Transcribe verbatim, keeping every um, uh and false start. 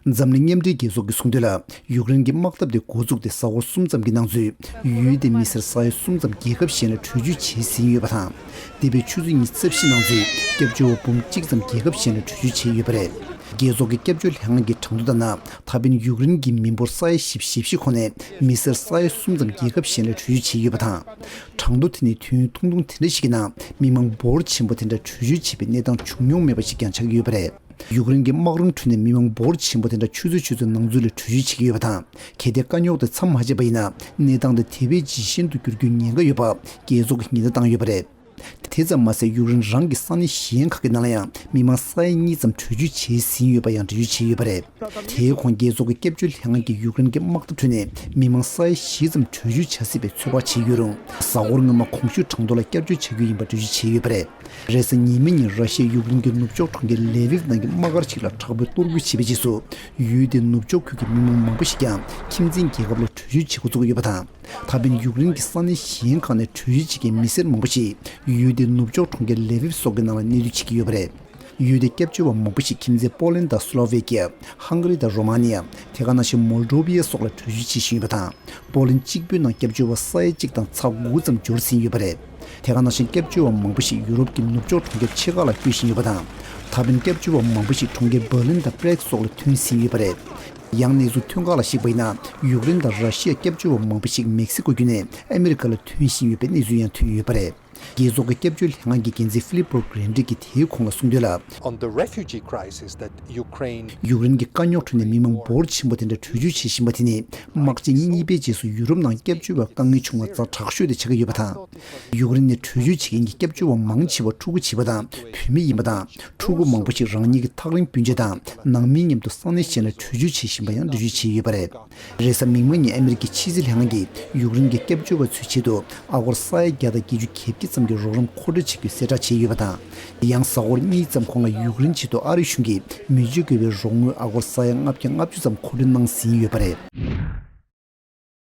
འཛམ་གླིང་མཉམ་འབྲེལ་རྒྱལ་ཚོགས་ཀྱིས་གསུངས་དོན་ལ། ཡུཀ་རེན་གྱི་དམག་འཐབ་དེ་འགོ་བཙུགས་ཏེ་གཟའ་འཁོར་གསུམ་ཙམ་གྱི་ནང་ཚུད། ཡུལ་དེའི་མི་སེར་ས་ཡ་གསུམ་ཙམ་རྒྱལ་ཁབ་གཞན་ལ་བྲོས་བྱོལ་བྱས་ཟིན་ཡོད་པ་དང་། འདས་པའི་ཆུ་ཚོད་ཉི་ཤུ་རྩ་བཞི་ནང་ཚུད་སྐྱབས་བཅོལ་བ་འབུམ་གཅིག་ཙམ་རྒྱལ་ཁབ་གཞན་ལ་བྲོས་བྱོལ་བྱས་ཡོད་པ་རེད། རྒྱལ་ཚོགས་ཀྱི་སྐྱབས་བཅོལ་ལྷན་ཁང་གི་གྲངས་ཐོ་ལྟར་ན། ད་ཕན་ཡུཀ་རེན་གྱི་མི་འབོར་ས་ཡ་བཞི་བཅུ་ཞེ་བཞི་ཁོངས་ནས་མི་སེར་ས་ཡ་གསུམ་ཙམ་རྒྱལ་ཁབ་གཞན་ལ་བྲོས་བྱོལ་བྱས་ཡོད་པ་དང་། གྲངས་ཐོ་དེ་ནི་དུས་ཡུན་ཐུང་ཐུང་དེ་འདྲ་ཞིག་གི་ནང་མི་མང་འབོར་ཆེན་པོ་དེ་འདྲ་བྲོས་བྱོལ་བྱས་པའི་གནས་སྟངས་བྱུང་མྱོང་མེད་པ་ཞིག་ཀྱང་ཆགས་ཀྱི་ཡོད་པ་རེད། ཡུཀ་རེན་གྱི་དམག་རོང་ཁྲོད་ནས་མི་མང་འབོར་ཆེན་པོ་དེ་འདྲ་ཆུ་ཚོད་ཆུ་ཚོད་ནང་ཚུད་ལ་བྲོས་བྱོལ་བྱེད་ཀྱི་ཡོད་པ་དང་། གལ་ཏེ་དཀའ་རྙོག་དེ་མཚམས་མ་ཆད་པ་ཡིན་ན། གནས་སྟངས་དེ་དེ་བས་ཇེ་ཞན་དུ་འགྱུར་རྒྱུའི་ཉེན་ཁ་ཡོད་པ། རྒྱལ་ཚོགས་ཀྱིས་ཉེན་བརྡ་བཏང་ཡོད་པ་རེད། དེ་ཙམ་མ་ཟད། ཡུཀ་རེན་རང་གི་ས་གནས་གཞན་ཁག་གི་ནང་ལ་ཡང་མི་མང་ས་ཡ་གཉིས་ཙམ་བྲོས་བྱོལ་བྱས་ཟིན་ཡོད་པ་ཡང་འགྲེལ་བརྗོད་བྱས་ཡོད་པ་རེད། དེའི་གོང་རྒྱལ་ཚོགས་ཀྱི་སྐྱབས་བཅོལ་ལྷན་ཁང་གིས་ཡུཀ་རེན་གྱི་དམག་འཐབ་ཁྲོད་ནས་མི་མང་ས་ཡ་བཞི་ཙམ་བྲོས་བྱོལ་བྱ་སྲིད་པའི་ཚོད་དཔག་བྱས་ཡོད་རུང་། གཟའ་འཁོར་སྔོན་མ་གོང་ཞུས་གྲངས་ཐོ་ལ་བསྐྱར་བཅོས་བྱ་རྒྱུ་ཡིན་པ་འགྲེལ་བརྗོད་བྱས་ཡོད་པ་རེད། རེས་གཟའ་ཉི་མའི་ཉིན་ར་ཤི་ཡས་ཡུཀ་རེན་གྱི་ནུབ་ཕྱོགས་གྲོང་ཁྱེར་ལེ་ཝིབ་ནང་གི་དམག་སྒར་ཞིག་ལ་དྲག་པོའི་གཏོར་རྒོལ་བྱས་པའི་རྗེས་སུ། ཡུལ་དེའི་ནུབ་ཕྱོགས་ཁུལ་གྱི་མི་མང་མང་པོ་ཞིག་ཀྱང་ཁྱིམ་མཚེས་རྒྱལ་ཁབ་ལ་བྲོས་བྱོལ་བྱེད་འགོ་བཙུགས་ཡོད་པ་དང་། ད་ཕན་ཡུཀ་རེན་གྱི་ས་གནས་གཞན་ཁག་ནས་བྲོས་བྱོལ་བྱེད་མཁན་མི་སེར་མང་པོ་ཞིག་ཡུལ་དེའི་ནུབ་ཕྱོགས་གྲོང་ཁྱེར་ལེ་ཝིབ་སོགས་ཀྱི་ནང་ལ་གནས་སྡོད་བྱེད་ཀྱི་ཡོད་པ་རེད། ཡུལ་དེའི་སྐྱབས་བཅོལ་བ་མང་པོ་ཞིག་ཁྱིམ་མཚེས་པོ་ལན་དང་སུ་ལོ་ཝེ་ཀི་ཡ། ཧང་ག་རི་དང་རོ་མ་ནི་ཡ། དེ་ག་ནང་བཞིན་མོལ་ཌོ་བྷི་ཡ་སོགས་ལ་བྲོས་བྱོལ་བྱེད་བཞིན་ཡོད་པ་དང་། པོ་ལན་གཅིག་པུའི་ནང་སྐྱབས་བཅོལ་བ་ས་ཡ་གཅིག་དང་ཚེག་དགུ་ཙམ་འབྱོར་ཟིན་ཡོད་པ་རེད། དེ་ག་ནང་བཞིན་སྐྱབས་བཅོལ་བ་མང་པོ་ཞིག་ཡུ་རོབ་ཀྱི་ནུབ་ཕྱོགས་གྲོང་ཁྱེར་ཆེ་ཁག་ལ་བསྐྱོད་བཞིན་ཡོད་པ་དང་། ད་ཕན་སྐྱབས་བཅོལ་བ་མང་པོ་ཞིག་གྲོང་ཁྱེར་འབར་ལིན་དང་པྲེག་སོགས་ལ་ཐོན་ཟིན་ཡོད་པ་རེད། ཡང་གནས་ཚུལ་ཐོན་ཁག་ལ་གཞིགས་པ་ཡིན་ན། ཡུཀ་རེན་དང་ར་ཤི་ཡ་སྐྱབས་བཅོལ་བ་མང་པོ་ཞིག་མེག་སི་ཀོ་བརྒྱུད་ནས་ཨ་མི་རི་ཀ་ལ་ཐོན་བཞིན་ཡོད་པའི་གནས་ཚུལ་ཡང་ཐོན་ཡོད་པ་རེད། རྒྱལ་ཚོགས་ཀྱི་སྐྱབས་བཅོལ་ལྷན་ཁང་གི་འགན་འཛིན་ཧྥི་ལིབ་པོ་གྷི་རན་ཌི་གིས་དེའི་གོང་ལ་གསུངས་དོན་ལ། On the refugee crisis that Ukraine ཡུཀ་རེན་གྱི་དཀའ་རྙོག་ཁྲོད་ནས་མི་མང་འབོར་ཆེན་པོ་དེ་འདྲ་བྲོས་བྱོལ་བྱེད་བཞིན་པ་དེ་ནི། དམག་ཆེན་གཉིས་པའི་རྗེས་སུ་ཡུ་རོབ་ནང་སྐྱབས་བཅོལ་བ་དཀའ་ངལ་བྱུང་བ་ཛ་དྲག་ཤོས་དེ་ཆགས་ཀྱི་ཡོད་པ་དང་། ཡུཀ་རེན་ནས་བྲོས་བྱོལ་བྱེད་མཁན་གྱི་སྐྱབས་བཅོལ་བ་མང་ཆེ་བ་ཕྲུ་གུ་བྱིས་པ་དང་བུད་མེད་ཡིན་པ་དང་། ཕྲུ་གུ་མང་པོ་ཞིག་རང་ཉིད་ཀྱི་ཐག་རིང་སྤུན་མཆེད་དང་ནང་མིའི་མཉམ་དུ་ས་གནས་གཞན་ལ་བྲོས་བྱོལ་བྱེད་བཞིན་པ་ཡང་འགྲེལ་བརྗོད་བྱས་ཡོད་པ་རེད། རེས་གཟའ་མིག་དམར་ཉིན་ཨ་མི་རི་ཀའི་ཕྱི་སྲིད་ལྷན་ཁང་གིས་ཡུཀ་རེན་གྱི་སྐྱབས་བཅོལ་བ་ཚོའི་ཆེད་དུ་ཨ་སྒོར་ས་ཡ་བརྒྱ་དང་བརྒྱད་ཅུ་གྱ་བརྒྱད་ཙམ་གྱི་རོགས་རམ་མཁོ་སྤྲོད་བྱེད་རྒྱུའི་གསལ་བསྒྲགས་བྱས་ཡོད་པ་དང་། ཡང་གཟའ་འཁོར་གཉིས་ཙམ་གོང་ལ་ཡུཀ་རེན་ཆེད་དུ་ཨ་རི་གཞུང་གིས་མི་སྤྱོད་དགོས་པའི་རོགས་དངུལ་ཨ་སྒོར་ས་ཡ་ལྔ་བརྒྱ་ལྔ་བཅུ་ཙམ་མཁོ་སྤྲོད་གནང་ཟིན་ཡོད་པ་རེད།